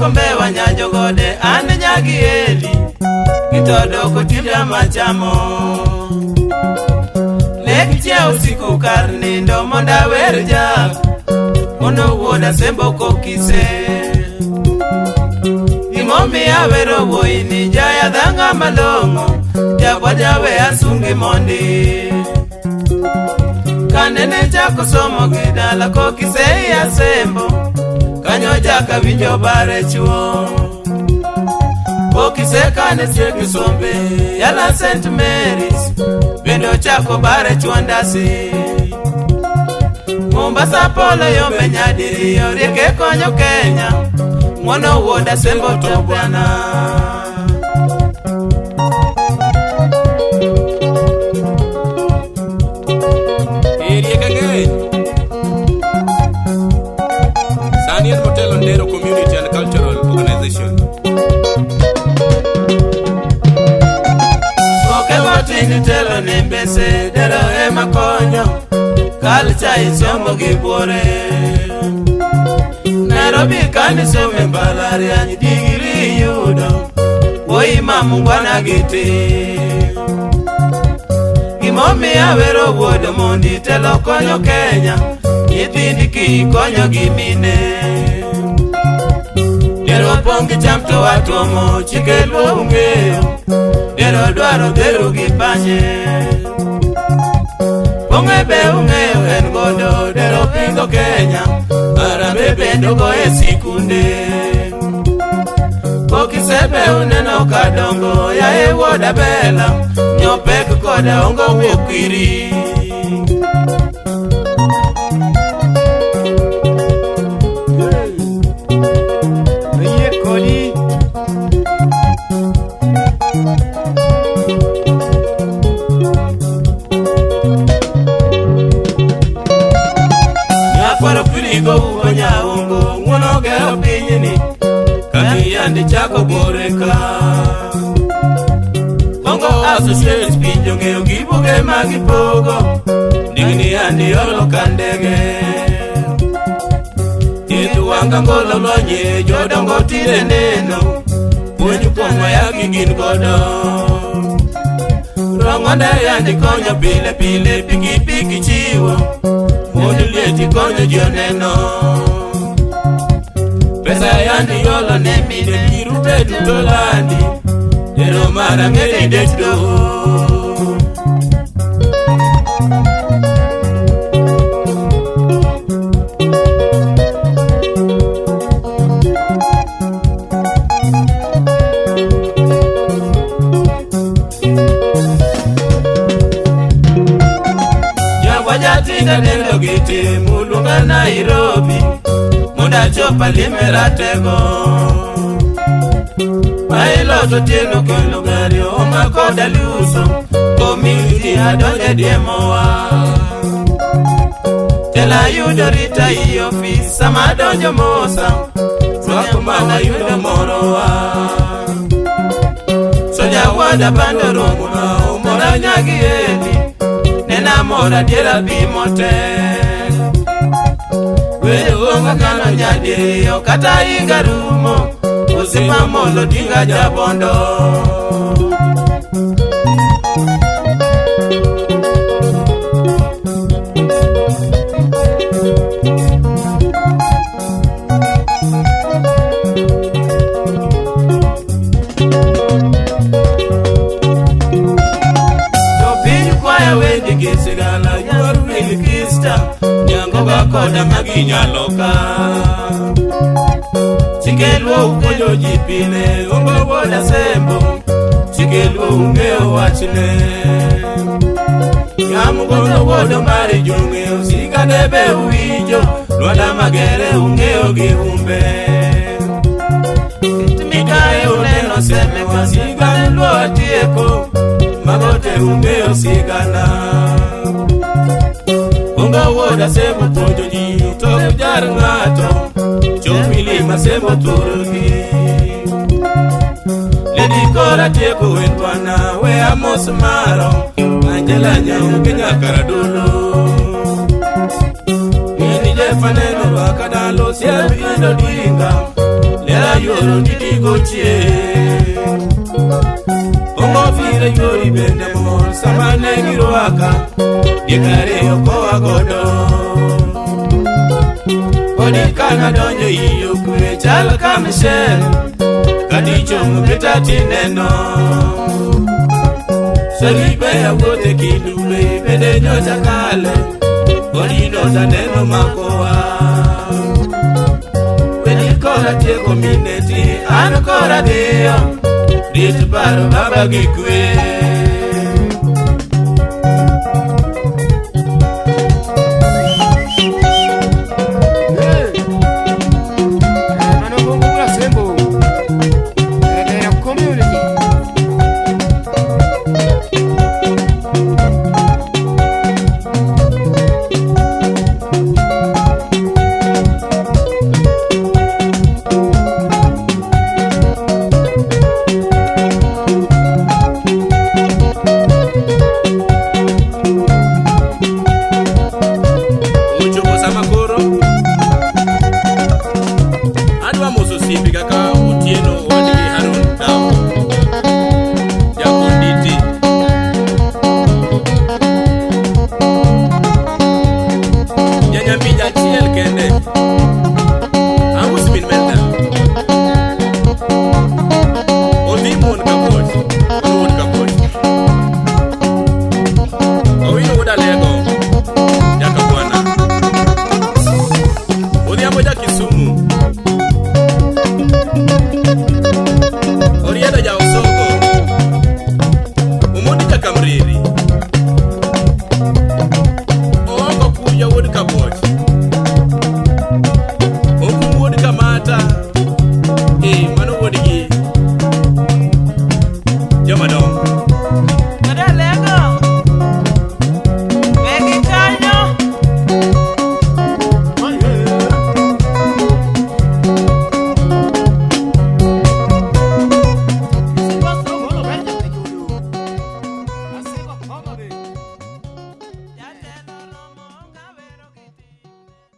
kombewa nyanjogode an nyagi eli gitodo kotinda machamo Nek chia usiku kar nindo mondo awer jak mondo wuoda sembo kokise Gimomiyo awero wuoyini jaya dhanga malong'o jakwa jawe asungi mondi Kanene chako somo gi dala kokise asembo kanyo jaka winjo bare chuo Kokise kane tieko sombe yala St. Mary's bende ochako bare chuo ndasi Mombasa polo yombe nyadiriyo rieke konyo Kenya ng'wono wuoda sembo to bwana Rieke ng'eny. Sani en motelo Ndero Community and Cultural Organization. Oke matin telo ne mbese dero ema konyo kalcha isomo gi buore Nairobi kani some mbalariany digiri yudo wuoyi ma mungwana gi tim Gimomiyo awero wuod mondi telo konyo Kenya nyithindi ki konyo gi mine Dero pong' gi cham to watuomo chike luo ung'eyo Dero dwaro dhero gi panye Pong'e be ung'eyo en godo dero pingo Kenya Harambee bende ogoye sikunde Kokisebe uneno kadongo yaye wuoda bela Nyopek koda ongo wuok iri Ayie kodi. Nyakwaro pirigo uo nyaungo ng'uono gero pinyni Kami yandi chako bore ka Kongo Associates pinjo ng'eyo gi buge ma gipogo Ndigni yandi olo ka ndege Thieth wanga ngolo lonye jodongo tinde neno Puonj kuom wayagi gin godo Rong'onde yandi konyo pile pile pikipiki chiwo Mond lieti konyo ji oneno Pesa yandi yolo ne mine girube duto landi Dero mara ng'eri det doho Jagwa jatinda nendo gi tim uluonga Nairobi mondo achop alime ratego Pilot otieno kelo gari oma koda luso Komiti adonje diemowa Tela yudo rita i ofis sama adonjo mosa Rwako mana yudo morowa Soja wada bando romona omora nyagi edi Nena mora diera pimo te Wedo onga kano nyadiriyo kata higa rumo Osiepa molo tinga jabondo Jopiny kwaya wendi gi sigana ywar wil kista Nyango ga koda magi nyaloka Chike luo upuonjo ji pile ongo wuoda sembo Chike luo ung'eyo wachne Nyamugono wuodo mari jong'eyo sigane be uwinjo Lwanda Magere ung'eyo gi humbe Mikae uneno seme wa sigane luo atieko Mago te ung'eyo sigana Unga wuoda sembo puonjo ji tok jar ng'ato Chop milima sembo turgi Lady Kora tieko wen bwana we amos maro Angela Nyaoke nyakaradulo Ng'eni jefa neno rwaka dalo siep indo dinga Lera yo Ero ndidi gochie. Ongo fire yori bende mor sama ne girwaka. Diek ariyo koa godo. Odi kana donjo iyo kwe chal ka Michelle. Kadichomo beta tineno. Saribe awuothe kidube bende nyocha kale. Odino taneno makowa. Weni kora tieko mineti an kora dhiyo. Rit paro baba gi kwe. Eh, mano Bongo Bura Sembo. Dera community. Ochopo sama koro adwa moso osiepe kaka Otieno owadgi Harun Dawo Jakonditi Janyambija achiel kende Angus min Melda Odhi wuon Kapoch wuon wuon Kapoch Owino wuod Alego Jakabwana Odhiambo